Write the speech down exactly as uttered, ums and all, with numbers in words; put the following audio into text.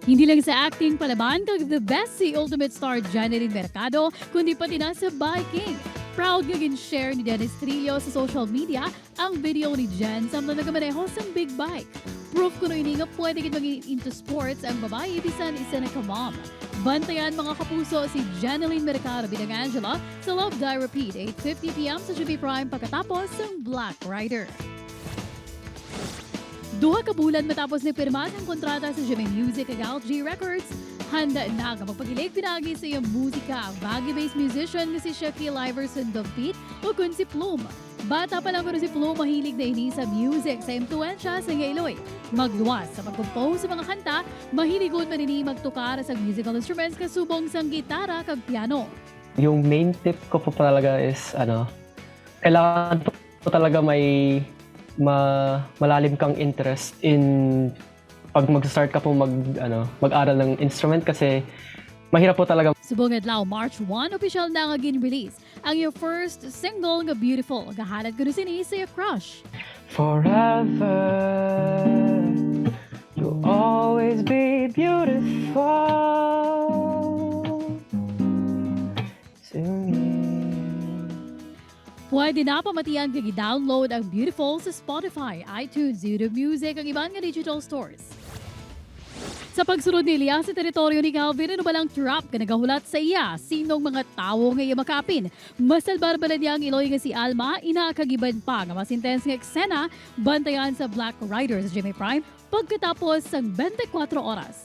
Hindi lang sa acting palaban kag the best si Ultimate Star Jeneline Mercado, kundi pati na sa biking. Proud nga gin-share ni Dennis Trillo sa social media ang video ni Jen samtang nagamaneho sang big bike. Proof kuno ini nga pwede gid maging into sports ang babayi bisan isa na ka mom. Bantayan, mga kapuso, si Jeneline Mercado bilang Angela sa Love Die Repeat, eight fifty p m sa G B Prime pagkatapos sang Black Rider. Duha ka bulan matapos nagpirma sang kontrata sa G M A Music kag L G Records, handa na nga magpakilig pinaagi sa iyang musika ang Baguio-based musician nga si Shaquille Iverson Dompit, o kun si Plume. Bata pa lang kuno si Plume, mahilig na ini sa music sa impluwensya sa iya iloy. Magluwas sa pag-compose sa mga kanta, mahilig gid man ini magtukar sa musical instruments kasubong sang gitara kag piano. Yung main tip ko po talaga is, ano, kailangan po talaga may ma- malalim kang interest in pag mag-start ka po mag ano, mag-aral ng instrument kasi mahirap po talaga. Subong adlaw, March one, opisyal na nga gin-release ang iyang first single nga Beautiful. Gahalad kuno sini sa iya crush. Forever, you'll always be beautiful to me. Pwede na pamatian kag i-download ang Beautiful sa Spotify, iTunes, YouTube Music, ang iban nga digital stores. Sa pagsulod ni Elias sa teritoryo ni Calvin, ano bala ang trap nga nagahulat sa iya? Sinong mga tawo nga iya makaapin? Masalbar bala niya ang iloy nga si Alma, ina kag iban pa nga mas intense nga eksena? Bantayan sa Black Rider sa G M A Prime pagkatapos sang twenty-four oras.